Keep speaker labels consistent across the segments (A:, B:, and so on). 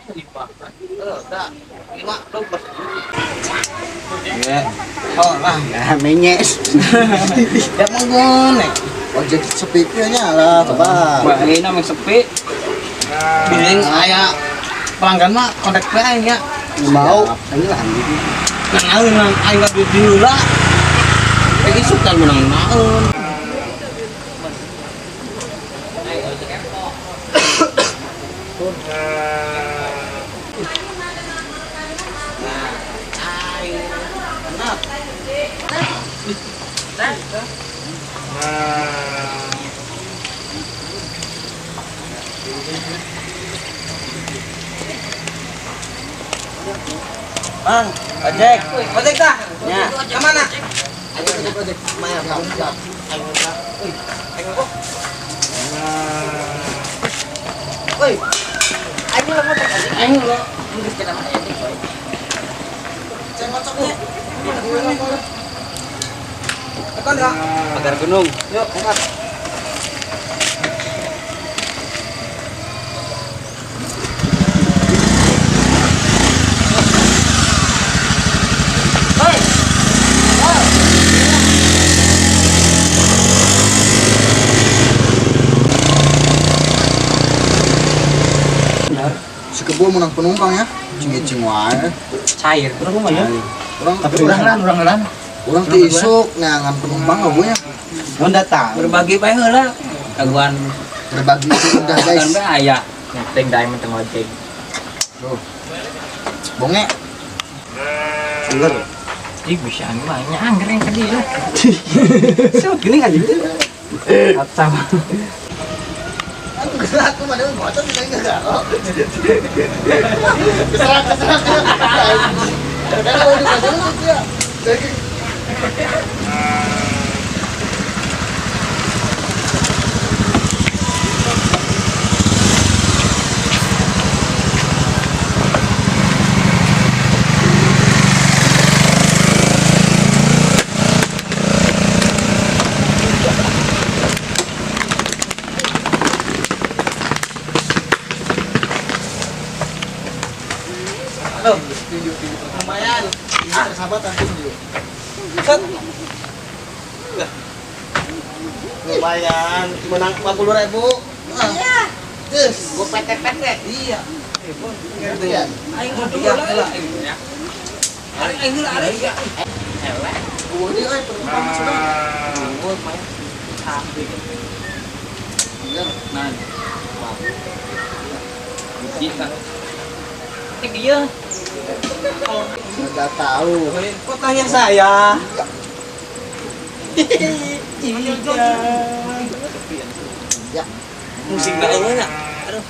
A: 5 12. Ya. Oh lah,
B: Nah, menyes.
A: ya menggon.
B: Ojek sepi nya lah, coba.
C: Wah, ini namanya sepi.
A: Billing aya pelanggan mah kontak bae aing nya.
B: Mau. Ini lah anjing.
A: Nang naon nang aing mah duit heula. Iki isuk kan menang naon. Nah, aing kenap. Bang, ojek. Ojek dah. Ya. Kemana?
B: Ojek, ojek, ojek. Maya, siap.
A: Ayo kok. Woi. Ayo lah motor. Ayo lah. Geus kita mah aya deui.
B: Cengkocok nih.
A: Tekan enggak?
C: Pagar gunung.
A: Yuk, angkat. Hei.
B: Si kebo menang penumpang ya. Cing-cing wae.
C: Cair.
A: Urang mah ya.
B: Urang
A: Tapi urang lah.
B: Urang teh isuk neangan penumpang eueuh nya.
A: Mun datang.
C: Berbagi bae heula. Kaguan
B: Berbagi itu udah guys.
C: kaguan bae aya. Ngeteng da aing teu ngojek.
B: Tuh. Bonge. Ular.
C: Ih, bisa anu mah nya angger yang tadi lah.
A: Siapa gini anjing tuh?
C: Kacau.
B: Aku gerak, aku mana bocor bisa enggak garo. Keserang, keserang. Karena udah bocor tuh ya. Jadi
A: Halo. Lumayan.
B: persahabatan tinju.
A: Set. Lumayan, menang 40.000.
B: Iya. Terus,
A: Gua PT-PT. Iya.
B: ya.
A: Aing iya heula. Aing heula aing.
C: Eleh.
B: Gua ini euy penumpang mah sudah.
C: Gua main.
B: Iya.
C: Nah. Bisa. Cek dia.
B: Enggak tahu.
A: Kok tanya saya? Iya.
B: Ya.
A: Musik gak aing nya. Aduh.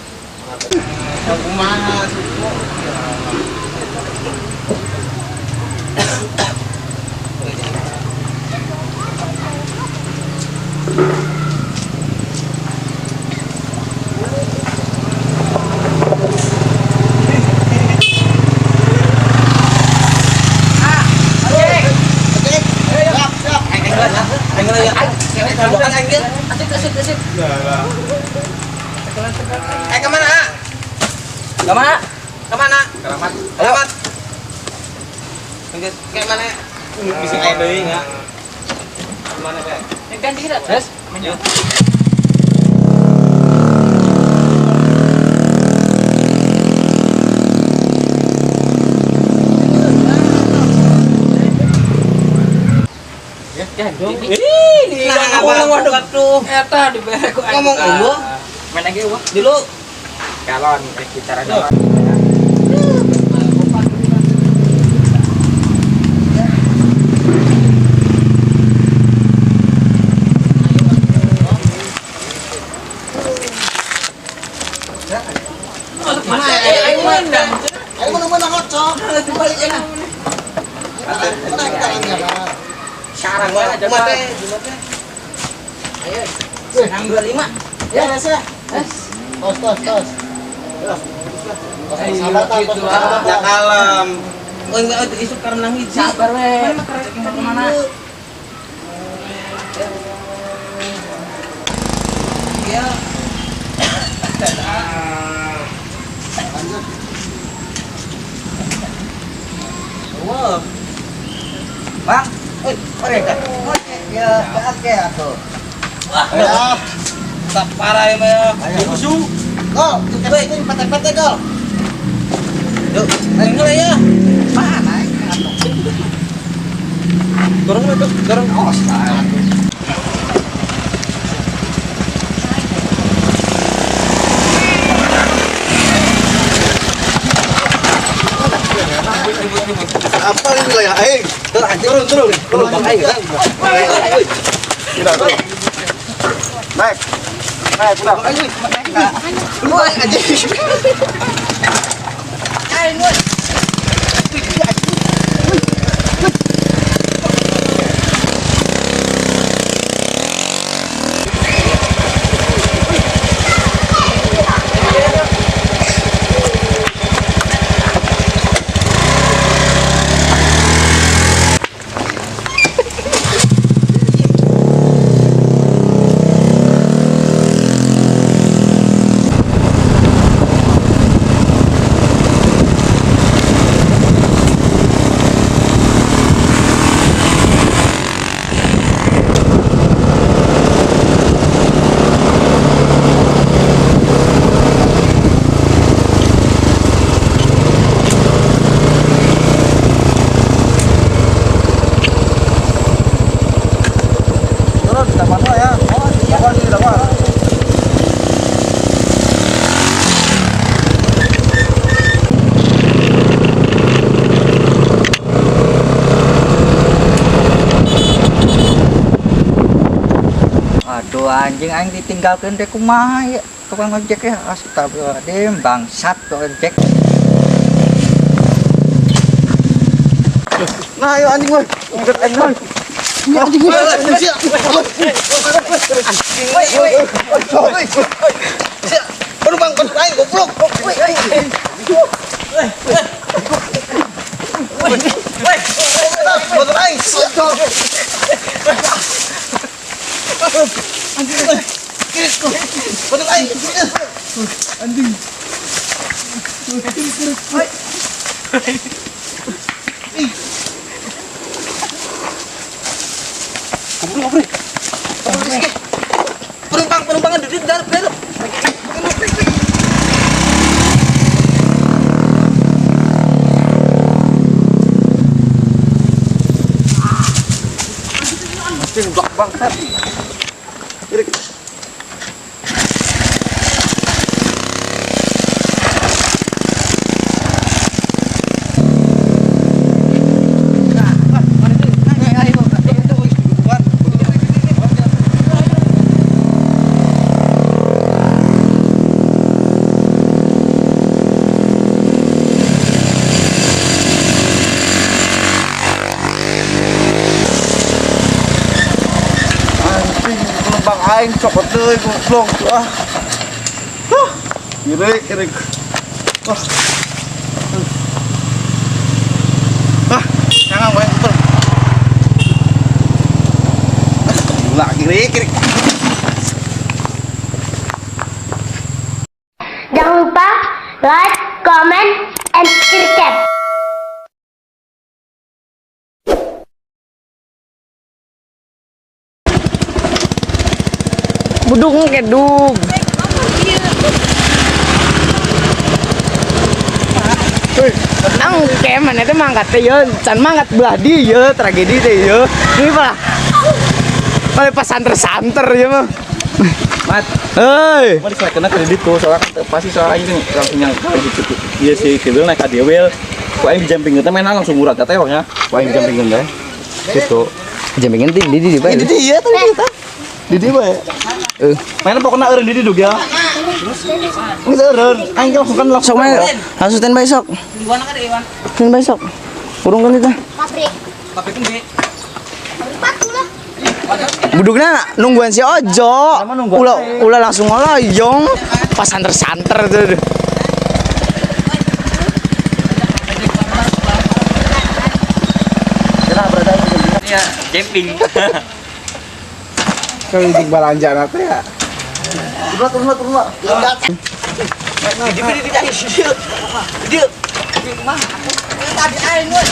A: Kumaha suku.
B: Oke. Siap, siap.
A: Aing heula ya. Aing heula ya. Bukan aing dia.
C: Asik asik asik.
A: Eh kemana?
C: Kemana?
A: Kemana?
C: Keramat.
A: Keramat. Kayak mana? Bisa kayak deui nya. Kemana kayak?
C: Ganti kita. Terus.
A: Yuk.
C: Ganti.
A: Ih, nah, apa tuh?
C: Eta dibere ku aing.
A: Ngomong eueuh.
C: Main lagi eueuh.
A: Dulu
C: Galon bicara galon.
A: Aing menang.
B: Ayo mana mana ngocok.
A: Dibalik enak.
B: Mana kita ini ya.
C: Sekarang mana aja.
A: Mate, mate. Ayo. 625.
B: Ya, ya. Tos, tos, tos. Tos, persahabatan, tos, persahabatan.
A: Ya kalem. Oh, enggak itu isuk karena hiji.
C: Sabar we. Cek kemana?
A: Ya.
B: Lanjut.
A: Bang. Oi, ore. Ya, oke atuh.
B: Wah. Tak parah ya, Maya. Musuh.
A: Gol, kita pete-pete gol.
B: Yuk, ayo ya.
A: Mana atuh.
B: Dorong itu, dorong.
A: Oh,
B: Apa ini wilayah aing? Turun, turun, turun. Aing. Tidak, turun. Naik. Naik, udah.
A: Lu anjing. Aing, woi.
B: Turun, tapan ya. Tapan sini, tapan.
A: Aduh anjing aing ditinggalkeun teh kumaha ya tukang ojek ya, astagfirullahaladzim, bangsat tukang ojek.
B: Nah, ayo anjing woi. Angkat aing woi. Anjing woi. Woi, woi. Penumpang penumpang aing goblok. Woi, woi. Woi, woi. Motor aing. Anjing woi. Motor aing. Anjing. Woi. Penumpang, penumpangan di dalam, dalam.
C: Anjing blok bangsat. Irik. Penumpang aing cokot deui goblok. Ah. Huh. Irik, irik. Wah. Ah, jangan wae betul. Gila, irik, irik.
D: Jangan lupa like, comment, and subscribe.
C: Budung kedug. Nang kayak mana teh mangkat teh ye, can mangkat belah di ye, tragedi teh ye. Ini apa? Oleh pas santer-santer ye mah.
E: Mat.
C: Hei.
E: Mari saya kena kredit tuh, soalnya pasti soalnya ini langsung yang gitu. Iya sih, kebel naik ka dieu wil. Ku aing di jumping teh mainan langsung murah teh nya. Ku aing di jumping teh. Gitu.
C: Jumping di di di.
B: Di dia tadi kita. Di dia bae.
E: Mainan pokoknya eureun di dieu ya. Geus eureun, aing langsung kan langsung
C: Sok main, langsung standby sok. Standby sok. Urung kan itu.
D: Pabrik.
C: Pabrik embe.
D: Pabrik batu lah.
C: Budukna nungguan si Ojo. Ulah ulah langsung ngoloyong. Pas santer-santer tuh.
A: Iya, jumping.
E: Kalau di balanja nanti ya.
B: Turun, turun, turun.
A: Tadi aing woi.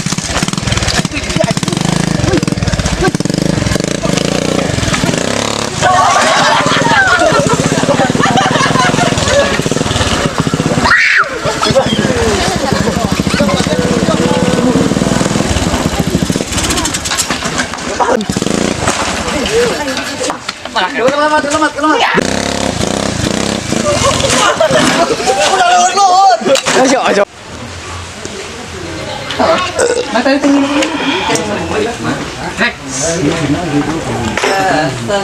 A: Kelemat, kelemat.
B: Udah luhur-luhur.
C: Ayo, ayo.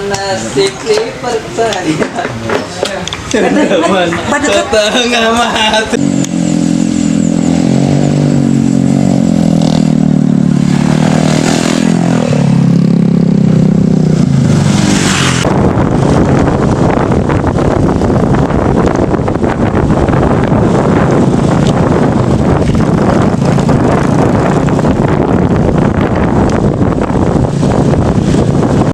A: Nasib percaya.
E: Setengah mati.